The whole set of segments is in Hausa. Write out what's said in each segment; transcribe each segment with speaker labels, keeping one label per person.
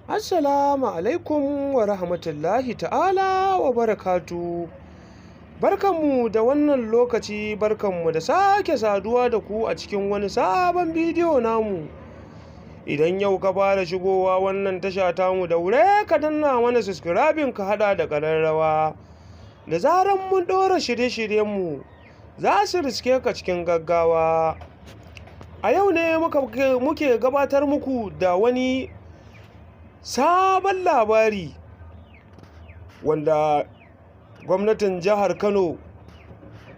Speaker 1: Assalamu alaikum wa rahmatullahi ta'ala wa barakatu. Barkanmu da wannan lokaci, barkanmu da sake saduwa da ku a cikin wani sabon bidiyo namu. Idan yau ka fara shigowa wannan tasha tamu, daure ka danna mana subscribing, ka haɗa da ƙararrawa. Da zaran mun ɗora shirye-shiryenmu, za su riske ka cikin gaggawa. A yau ne muke gabatar muku da wani sabon labari wanda gwamnatin jihar Kano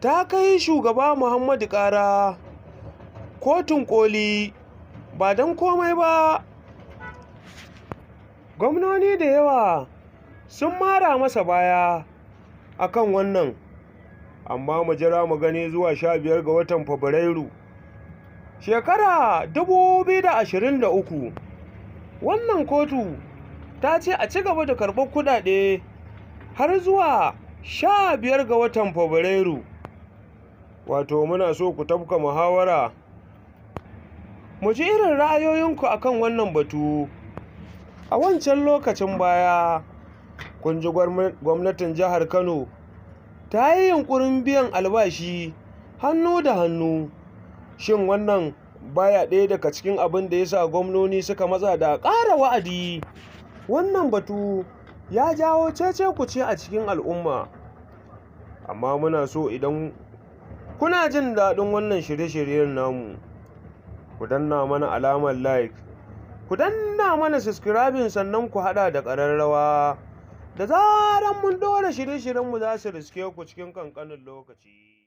Speaker 1: ta kai shugaba Muhammadu ƙara kotun ƙoli. Ba don komai ba, gwamnoni da yawa sun mara masa baya akan wannan, amma mu jira mu gani zuwa 15 ga watan Fabrairu shekara 2023. Wannan kotu ta ce a ci gaba da karɓar kuɗaɗe har zuwa 15 ga watan Fabrairu. Wato muna so ku tafka muhawara, mu ji irin ra'ayoyinku akan wannan batu. A wancan lokacin baya, kun ji gwamnatin jihar Kano ta yi yunƙurin biyan albashi hannu da hannu. Shin wannan baya ɗaya daga cikin abin da ya sa gwamnoni suka matsa da ƙara wa'adi? Wannan batu ya jawo cece-kuce a cikin al'umma. Amma muna so, idan kuna jin daɗin wannan shirye-shiryen namu, ku danna mana alamar like, ku danna mana subscribing, sannan ku haɗa da ƙararrawa. Da zaran mun ɗora shirye-shiryenmu, za su riske ku cikin ƙanƙanin lokaci.